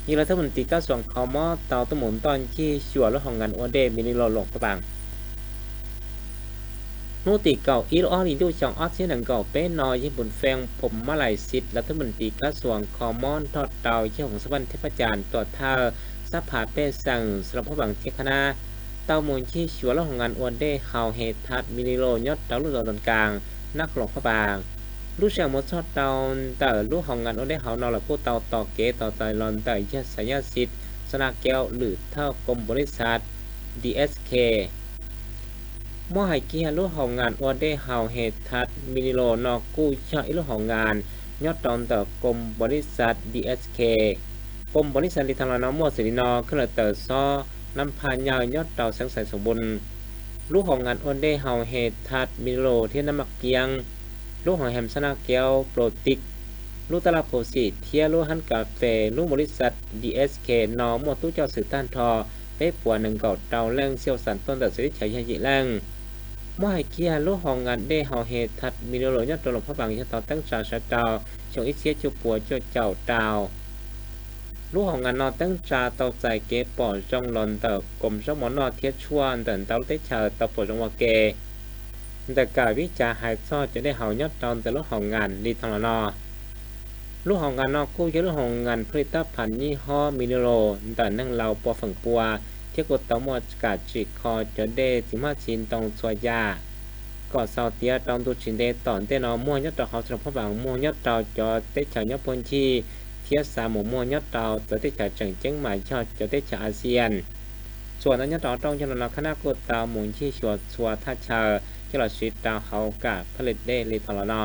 Yog lawv thawj mus tiv kab xuas kho mob tau tuaj mus ntoj ncig xyuas lub hoo nkas ua dej Mililoo Luam Phab Npaas. Hnub tim kaum ib lub ob hlis ntuj xyoo ob txhiab nees nkaum peb no, yeej pum fee phom mab lais xiv lawv thawj mus tiv kab xuas kho mob nrog rau yog hoo xab vaj thiab phab cas tuam thawj xab phas pej xeem xas loos Phab Npaas thiab Khab Nab tau mus ncig xyuas lub hoo nkas ua dej haus He Thas Mililoo nyob rau lub zos Ntas Kas, Nab Kos Loos Phab Npaas. Lub sij hawm mus txog rau ntawm lub hoo nkas ua dej haus no lawv kuj tau tos kev tos txais los ntawm yog xas nyab xiv xas nas kev lwm thawj koom npaus lis xas DSK. Muab hais kiag lub hoo nkas ua dej haus He Thas Mililoo no kuj yog ib lub hoo nkas nyob rau ntawm koom npaus lis xas DSK. Koom npaus lis xas li thaum los no muaj xws li no kawg lawv tawm xob nab phaj nyaw nyob rau xeev Xais Xoom Npun. Lub hoo nkas ua dej haus He Thas Mililoo thiab nab maj kiab, lub hoo hem xas nas kev plus tiv, lub tab laj phuv xim thiab lub hab kas fes lub npaus lis xas DSK no muaj tub coj xwm tag nrho peb puas nees nkaum rau leej, xib hwb xam tuaj ntawm txawv teb chaws yog yim leej. Muab hais kiag lub hoo nkas dej haus He Thas Mililoo nyob rau Luam Phab Npaas yog tau teeb tsa sawv rau xyoo ib txhiab cuaj puas cuaj caum rau. Lub hoo nkas no teeb tsa tau txais kev pom zoo los ntawm koom zaub mov noj thiab tshuaj ntawm ntau lub teb chaws tau pom zoo ua ke. Ntawm kam vib cas hais txog cov dej haus nyob rau ntawm lub hoo nkas li thaum los no, lub hoo nkas no kuj yog lub hoo nkas pha li tab phas nyij hob Mililoo ntawm neeg laus pua feem pua, thiab kuj tau muaj kam tsim kho cov dej txiv hmab txiv ntoo txhua yam kom xaus tiav rau ntu tsis ntev tom ntej no muag nyob rau hauv xas loos Phab Npaas, muag nyob rau cov teb chaws nyob puag ncig, thiab xa mus muag nyob rau txawv teb chaws tseem ceeb mas yog cov teb chaws Axias. Txuas ntawm nyob rau rooj yog los no Khab Nab kuj tau mus ncig xyuas txhua thaj chaw coj los siv rau hauv kam pha li dej li thaum los no.